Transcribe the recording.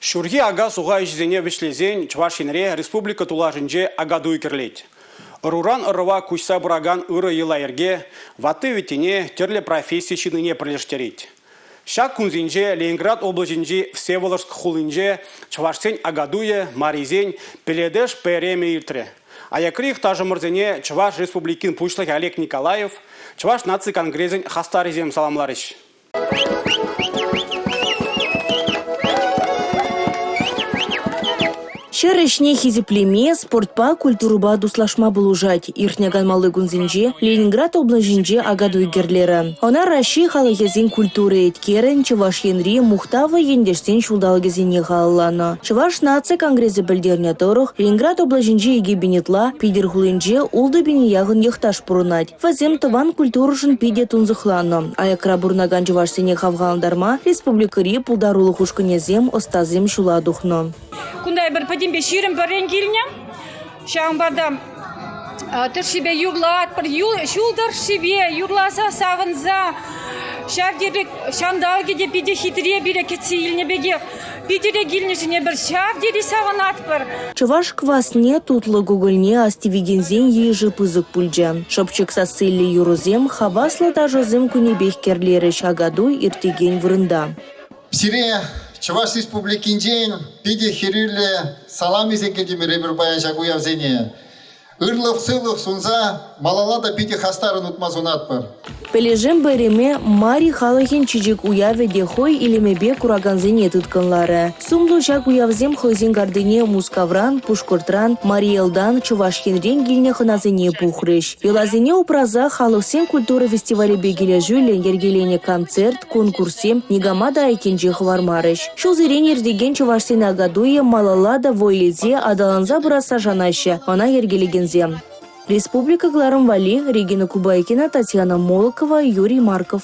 Ҫурхи ака-суха ӗҫӗсене вӗҫлесен Чӑваш Енре республика тулашӗнче Акатуй кӗрлет. Ӑруран ӑрӑва куҫса пыракан ырӑ йӑла-йӗрке ватти-вӗттине, тӗрлӗ професси ҫыннине пӗрлештерет. Ҫак кунсенче Ленинград облаҫӗнчи Всеволожск хулинче чӑвашсен Акатуйӗ, марисен Пеледыш ПРМӗ иртрӗ. Аякри йӑхташӑмӑрсене Чӑваш Республикин Пуҫлӑхӗ Олег Николаев, Чӑваш наци конгресӗн хастарӗсем саламларӗҫ. Ҫӗр ӗҫне хисеплеме, спортпа, культурӑпа туслашма пулӑшать. Иртнӗ канмалли кунсенче Ленинград облаҫӗнче Акатуй кӗрлерӗ. Ӑна Раҫҫей халӑхӗсен культура еткерӗн Чӑваш Енри мухтавлӑ ентешсен ҫулталӑкӗсене халалланӑ. Чӑваш наци конгресӗ пӗлтернӗ тӑрӑх, Ленинград облаҫӗнче 2000 ытла, Питӗр хулинче 6 пине яхӑн йӑхташ пурӑнать. Вӗсем тӑван культурӑшӑн питӗ тунсӑхланӑ. Аякра пурӑнакан чӑвашсене хавхалантарма республикӑри пултарулӑх ушкӑнӗсем, ӑстасем ҫула тухнӑ. Кунта эпир пӗтӗмпе 21-рен килнӗ. Ҫавӑнпа та тӑршшипе юрлатпӑр, ҫул тӑршшипе юрласа савӑнса ҫав тери ҫанталӑкӗ те питӗ хитре пире кӗтсе илнӗ пекех. Питӗре килнӗшӗн эпир ҫав тери савӑнатпӑр. Чӑваш квасне, тутлӑ кукӑльне астивекенсен йышӗ пысӑк пулчӗ. Шӑпчӑк сассиллӗ юрӑсем, хаваслӑ ташӑсем кунӗпех кӗрлерӗҫ Акатуй иртекен вырӑнта. Сире Чӑваш Республикинчен питӗ хӗрӳллӗ салам илсе килтӗмӗр эпир паян ҫак уявсене. Ырлӑх-сывлӑх сунса малалла та питӗ хастаррӑн утма сунатпӑр. Пӗлӗшӗм пӗреме Мари халӑхӗн чечек уявӗ те хӑй илемӗпе куракансене тыткӑнларӗ. Сумлӑ ҫак уявсем хӑйсен картине Мускавран, Пушкӑртран, Мари Элтан, Чӑваш Енрен килнӗ хӑнасене пухрӗҫ. Йӑласене упраса халӑхсен культура фестивалӗпе килӗшӳллӗн йӗркеленӗ концерт, конкурссем никама та айккинче хӑвармарӗҫ. Ҫулсерен иртекен чӑвашсен Акатуйӗ малалла та вӑй илсе аталанса пырасса шанаҫҫӗ ӑна йӗркелекенсем. Республика кӑларӑм валли Регина Кубайкина, Татьяна Молокова, Юрий Марков.